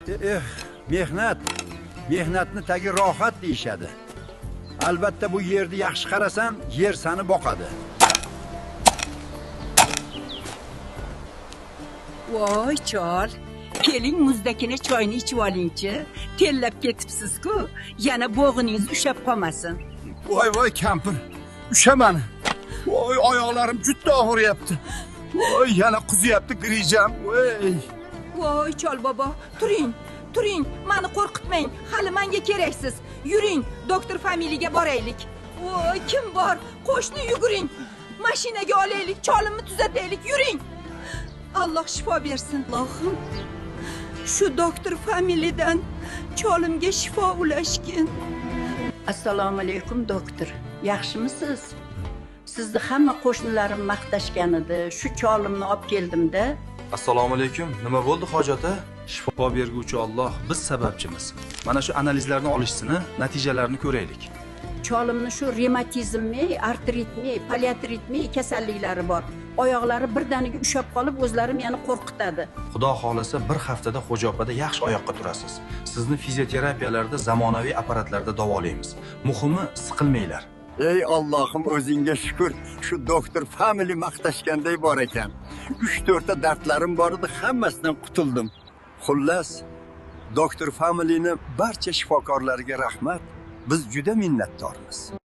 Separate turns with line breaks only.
Eh, mehnat. Mehnatni tagi rohat deyishadi. Albatta bu yerni yaxshi qarasan, yer seni boqadi.
Voy chol, keling muzdakina choyni ichib olingchi. Tellab ketibsiz-ku, yana bo'g'iningiz ushab qolmasin.
Voy voy kampir, ushamani. Voy oyoqlarim juda og'riyapti. Voy yana quziyapti grijam. Voy.
Voy chol bobo, turing, turing, mani qo'rqitmang. Hali menga keraksiz. Yuring, doktor familiyaga boraylik. Voy, kim bor? Qo'shni yuguring. Mashinaga olaylik, cholimni tuzataylik, yuring. Alloh shifo bersin. Allohim. Shu doktor familiyadan cholimga shifo ulashgin. Assalomu alaykum doktor. Yaxshimisiz? Sizni hamma qo'shnilarim maqtashgan edi. Shu cholimni olib keldim-da.
Assalomu alaykum. Nima bo'ldi hoji ota?
Shifo berguvchi Alloh, biz sababchimiz. Mana shu analizlarni olishsini, natijalarini ko'raylik.
Cholimni shu revmatizmmi, artritmi, poliartritmi kasalliklari bor. Oyoqlari birdaniga ushab qolib, o'zlari meni qo'rqitadi.
Xudo xolasa bir haftada xo'ja opada yaxshi oyoqqa turasiz. Sizni fizioterapiyalarda, zamonaviy apparatlarda davolaymiz. Muhimi, siqilmanglar.
Ey Allohim, o'zingga shukr. Shu doktor family maqtashganday bor ekan. 3-4 ta dardlarim bor edi, hammasidan qutuldim. Xullas, doktor familyni barcha shifokorlariga rahmat. Biz juda minnatdormiz.